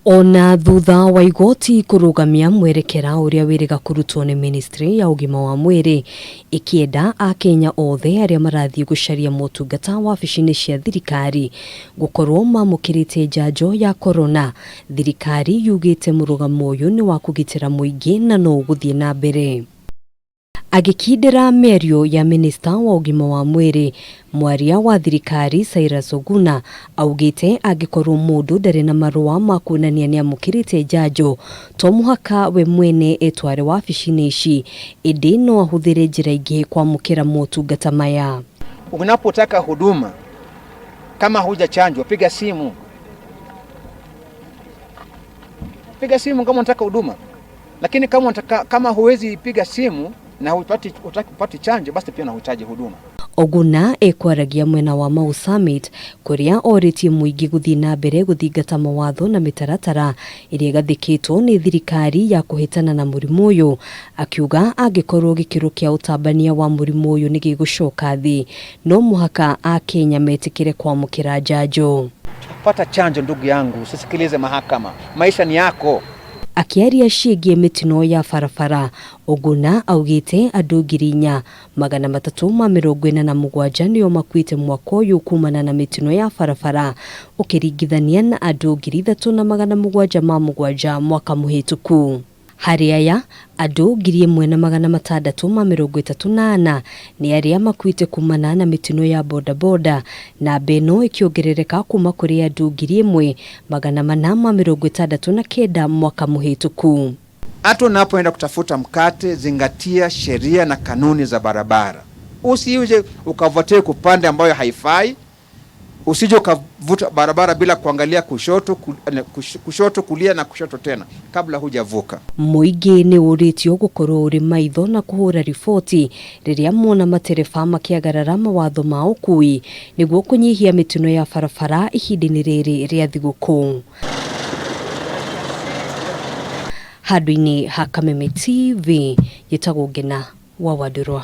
Ona thutha wa igoti kũrũgamia mwerekera ũrĩa wĩrĩga kũrutwo nĩ ministry ya ũgima wa mwĩrĩ ĩkĩenda akenya othe arĩa marathiĩ gũcaria motungata wabici-inĩ cia thirikari gũkorwo mamũkĩrĩte njanjo ya corona, thirikari yugĩte mũrũgamo ũyũ nĩ wa kũgitĩra mũingĩ na no ũgũthiĩ na mbere. Agĩkindĩra mĩario ya minista wa ũgima wa mwĩrĩ, mwaria wa thirikari Cyrus Oguna augĩte angĩkorwo mũndũ ndarĩ na marũa ma kuonania nĩamũkĩrĩte njanjo, to mũhaka we mwene etware wabici-inĩ ici, ĩndĩ no ahũthĩre njĩra ingĩ kwamũkĩra motungata maya. Unapotaka huduma kama hujachanjwa, piga simu, piga simu kama unataka huduma, lakini kama unataka, kama huwezi piga simu na hupati, hutaki kupata chanjo, basi pia unahitaji huduma. Oguna ekwaragia mwena wa Mau Summit kũrĩa orĩtie mũingĩ gũthiĩ na mbere gũthingata mawatho na mĩtaratara ĩrĩa ĩgathĩkĩtwo nĩ thirikari ya kũhĩtana na mũrimũ ũyũ, akiuga angĩkorwo gĩkĩro kĩa ũtambania wa mũrimũ ũyũ nĩ gĩgũcoka thĩ, no mũhaka akenya metĩkĩre kwamũkĩra njanjo. Pata chanjo ndugu yangu, usisikilize mahakama, maisha ni yako. Akĩaria ciĩgiĩ mĩtino ya barabara, Oguna augĩte andũ 4347 nĩo makuĩte mwaka ũyũ kumana na mĩtino ya barabara ũkĩringithania na andũ 3707 mwaka mũhĩtũku. Harĩ aya, andũ 1634 nĩ arĩa makuĩte kumana na mĩtino ya bodaboda, namba ĩno ĩkĩongerereka kuma kũrĩ andũ 1469 mwaka mũhĩtũku. Hata unapoenda kutafuta mkate, zingatia sheria na kanuni za barabara. Usije ukavotea kupande ambayo haifai, usije ukavuta barabara bila kuangalia kushoto, kushoto kulia na kushoto tena kabla hujavuka. Mũingĩ nĩ ũrĩtio gũkorwo ũrĩ maitho na kũhũra riboti rĩrĩa mona matereba makĩagarara mawatho ma ũkui nĩguo kũnyihia mĩtino ya barabara ihinda-inĩ rĩrĩ rĩa thigũkũ. Handũ-inĩ ha Kameme TV, njĩtagwo Ngena wa Wandũrwa.